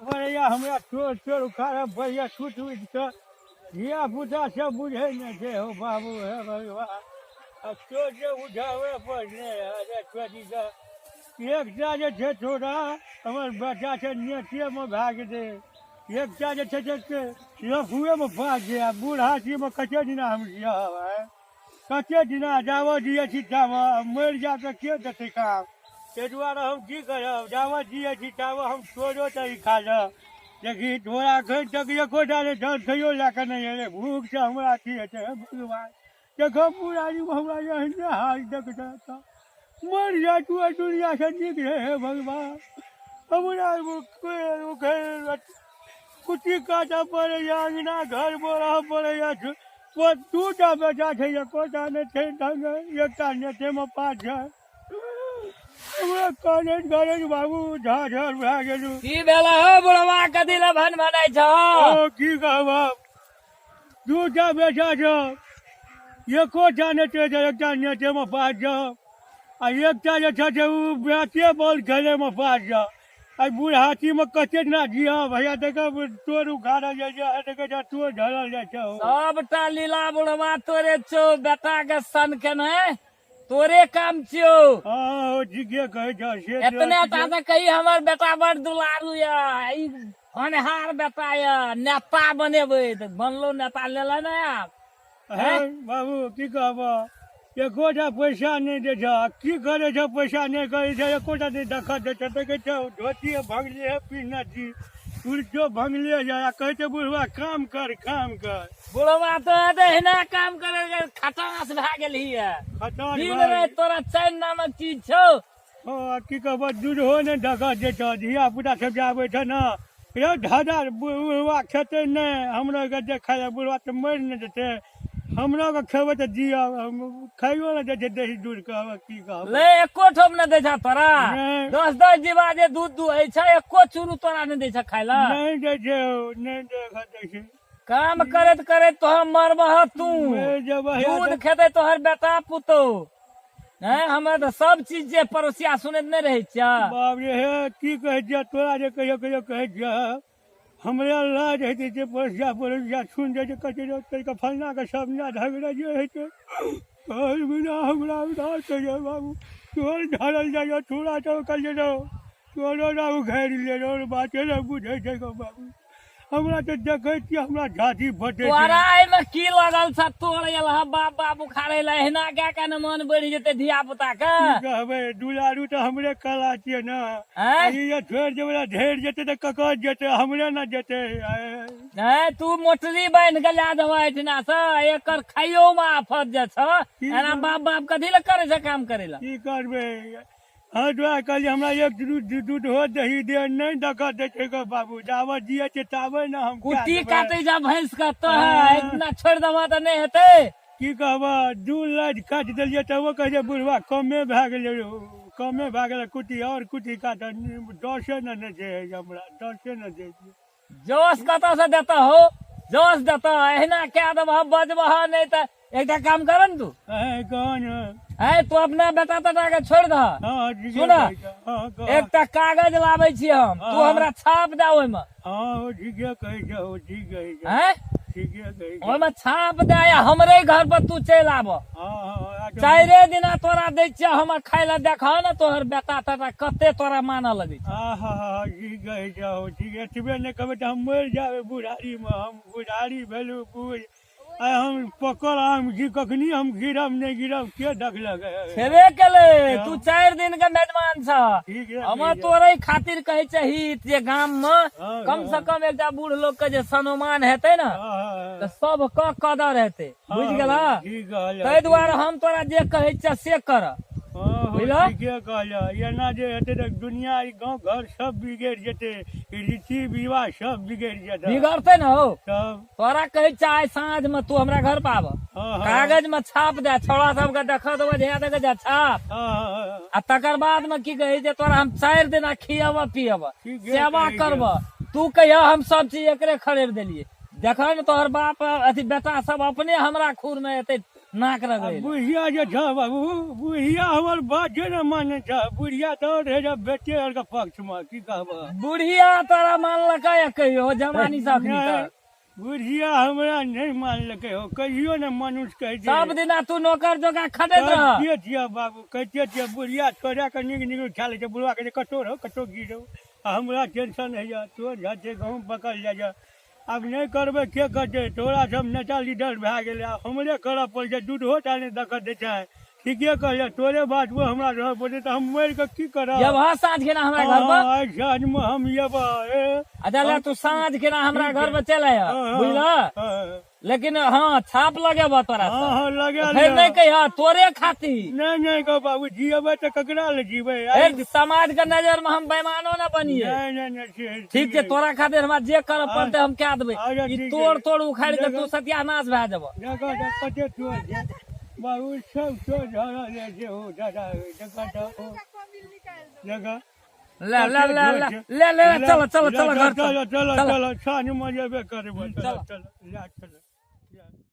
पड़ैया हमरा चोर चोर उखाड़ऽ पड़ैया सुति उठि कऽ धियापुता सब बुझै नहि छै हौ बाबू हे भगवान आ चोर जे उठाबै पड़लै अरे चोरीके एकटा जे छै छोटा हमर बेटा छै नेचेमे भए गेलै एकटा जे छै से लफुएमे फँस छै आ बूढ़ा छी कते दिना हम जियब आँय कते दिना जाबऽ जियै छी ताबऽ मरि जायब तऽ के देतै काम ताहि दुआरे हम की करब जाबऽ जियै छी ताबऽ हम चोरो तरीका सँ देखी तोरा एखन तक एकोटा ने जलखैयो लए कऽ नहि एलै भूखसँ हमरा की हेतै हे भगवान देखब बुढ़ारीमे हमरा एहने हाल देखतै तऽ मरि जाइ तू एहि दुनिआसँ नीक रहै हे भगवान हमरा कुट्टी काटऽ पड़ैए अङ्गना घर बोरऽ पड़ैए दूटा बेटा छै एकोटा नहि छै ढंग एकटा नेतेमे पास छै हमरा कानैत कानैत बाबू झाझर भए गेलहुँ। की भेल हो बुढ़वा, कथी लए भन भनाइ छह? ओ की कहब, दूटा बेटा छै, एकोटा नहि छै, एकटा नेतेमे पास छै आ एकटा जे छै से ओ बैटे बॉल खेलैमे पास छै। एहि बुढ़ाथीमे कते दिना जियब? भैया देखब तोर उखाड़ल जाइ छै, देखै छै तोर झड़ल जाइ छै। सबटा लीला बुढ़वा तोरे छौ, बेटा के सन केने तोरे काम छियौ। हँ, ठीके कहै छह से। एतने टा तऽ कही हमर बेटा बड़ दुलारू यऽ, ई होनहार बेटा यऽ, नेता बनेबै तऽ बनलो नेता लेले ने आब। हे बाबू की कहबह, एकोटा पैसा नहि दै छह। की करै छह? पैसा नहि करै छै, एकोटा नहि देखऽ दै छह। देखै छह धोती भंगले है, पिन्हने छी कुर्तो भंगले है आ कहै छै बुढ़वा काम कर, काम कर। बुढ़वा तो एहिना काम करे खटास भए गेलही है। खटास दिन राति तोरा चैन नामक चीज छौ? हँ, की कहबह, दूधो नहि देखऽ दै छह। धिया पुता सब जे आबै छै ने, यौ दादा बुढ़वा खेतै नहि, हमरो के जे खाइ बुढ़वा तऽ मरि नहि जेतै? हमरो के खेबै तऽ जियब। हम खाइयो नहि दै छै दही दूध के। की कहब? ले एको ठोप नहि दै छह तोरा? नहि। 10-10 जीवा जे दूध दुहै छै, एको चूरू तोरा नहि दै छह खाइ लए? नहि दै छै, नहि देखऽ दै छै। काम करैत करैत तोहर मरबह तू। मरि जेबह। दूध खेतै तोहर बेटा पुतोह हैं। हमरा तऽ सब चीज जे पड़ोसिया सुनैत नहि रहै छियै। बाप रे, हे की कहै छियै तोरा जे कहियो कहियो कहै छियै, हमरा लाज हेतै जे पड़ोसिया पड़ोसिया सुन जाइ छै। कहै छै तरीका फलना के सब ना झगड़ा जे होइ छै तोहर बिना हमरा उधार कहियो बाबू तोहर ढारल जाइए, थोड़ा तो कहियो तोरो ना उघारि ले। बाते नहि बुझै छै गौ बाबू, हमरा तऽ देखै छियै हमरा छाती फटै छै। तोरा एहिमे की लगल छ? तोड़ एलह बाप बाप उखाड़े लए, एहिना कए के ने मन बढ़ि जेतै धिया पुता के। की कहबै, दुलारू तऽ हमरे कला छियै ने। आँय? ई जे छोड़ि देबै, ढेर जेतै तऽ ककर जेतै? हमरे ने जेतै। आँय, तू मोटरी बान्हि के लए देबह एहिठिना से, एकर खाइयो मे आफत जे छ। एना बाप बाप कथी लए करै छै काम करै लए? की करबै? हँ, दुआरे कहलियै हमरा एक दूध दूध हो दही दे, नहि दऽ दै छै गो बाबू। जाबऽ जियै छै ताबे ने हम कए कुट्टी देबै। काटै जा भैंस के तो हँ। इतना छोड़ि देबह तऽ नहि हेतै। की कहबह, 2 लाख काटि देलियै तबो कहै छै बुढ़वा कमे भए गेलै, कमे भए गेलै कुट्टी, आओर कुट्टी काट। दसे ने नहि छै हमरा, दसे ने दै छै। जोश कतऽ से देतह हो? जोश देतह एहिना कए देबह, बजबह नहि तऽ एकटा काम कर ने तू। कौन? है तू अपना बेटा तेटा के छोड़ि दह। हँ, ठीके सुन। कहै छह। हँ, कह। एकटा कागज लाबै छी हम, तू हँ। हमरा छाप दे ओहिमे। हँ, ठीके कहै छह, ठीक कहै छह। हैं? ठीके कहै छह। ओहिमे छाप दे आ हमरे घर पर तू चलि आबह। हँ, अच्छा। चारिे दिना तोरा दै छियह हमर खाय लए, देखह ने तोहर बेटा तेटा कते तोरा मानऽ लगै छै। आहा, ठीक कहै छह, ठीक। एतबे नहि कहबै तऽ हम मरि जाबै बुढ़ारीमे। हम बुढ़ारी भेलहुँ बूढ़, आइ हम पकल आम छी, कखनी हम गिरब नहि गिरब के देखलक? छेबे केलै, तू 4 दिन के मेजबान छह। ठीक है। हमर तोरे खातिर कहै छै हित जे गाम मे हँ, कम से कम एकटा बूढ़ लोक के जे सम्मान हेतै ने तऽ सबके कदर हेतै, बुझि गेलह? ठीक कहल। ताहि दुआरे हम तोरा जे कहै छियह से कर। हँ, बुझलह? ठीके कहल। एना जे हेतै तऽ दुनिया ई गाँव घर सब बिगड़ि जेतै, रीति रिवाज सब बिगड़ि जेतै। बिगड़तै ने हौ। तब तोरा कहै छियह आइ साँझ मे तू हमरा घर पर आबह। हँ, हँ। कागज मे छाप दे, छौड़ा सबके देखऽ देबह जे देखे जा छाप। हँ। आ तकर बाद मे की कहै छै, तोरा हम 4 दिना खियब पियब, ठीके सेवा कहै करब। तू कहिया हम सब चीज एकरे खरीद देलियै। देखह ने तोहर बाप अथी बेटा सब अपने हमरा खुर मे एतै नाक रगड़ै लए। बुढ़िया जे छ बाबू, बुढ़िया हमर बात जे ने मानै छ। बुढ़िया तऽ रहै छै बेटे आरके पक्षमे, की कहबह। बुढ़िया तोरा मानलकै कहियो जमानी से अखनी तक? बुढ़िया हमरा नहि मानलकै हो, कहियो ने। मनुष्य कहै छै सब दिना तू नौकर जोका खटैत रह। कहिते छियै बाबू, कहिते छियै। बुढ़िया छोड़ा कऽ नीक नीक खा लै छै। बुढ़वा कहै छै कतौ रहो, कतौ गिरौ, आ हमरा टेंशन होइए। तोर झटे गहूँम पकल जाइए। आब नहि करबै, के करतै? तोरा सब नेता लीडर भए गेलै, आब हमरे करऽ पड़ै छै। दूधो टा नहि देखऽ दै छै। ठीके कहलियै, तोरे बात पर हमरा रहऽ पड़तै, तऽ हम मरि कऽ की करब? एबह साँझ खेना हमरा घर पर? आइ साँझमे हम एबह। ए अच्छा, ले तू साँझ खेना हमरा घर पर चल आइह, बुझलह? हँ। लेकिन हँ, छाप लगेबह तोरा हँ से। हँ, लगा फेर लिअ। नहि कहिह तोरे खातिर। नहि नहि गौ बाबू, जियबै तऽ ककरा लए जीबै? फेर समाज के नजर में हम बेईमानो न बनिए। नहि नहि नहि, से ठीक छै, तोरा खातिर हमरा जे करऽ पड़तै हम कए देबै। अच्छा, ई ठीक तोड़ छै। तोड़ उखाड़ि के तू सत्यानाश भए जेबह। जगह जगह कते चोर छै बाबू, सब चोर झड़ल जाइ छै। हो दादा, जगह जगह जगह। ले ले ले ले ले ले, चलो चलो चलो, घर चलो। चल। चलो चलो, साँझमे जेबे करबै। चलो। चलो। चलो, ले चलो।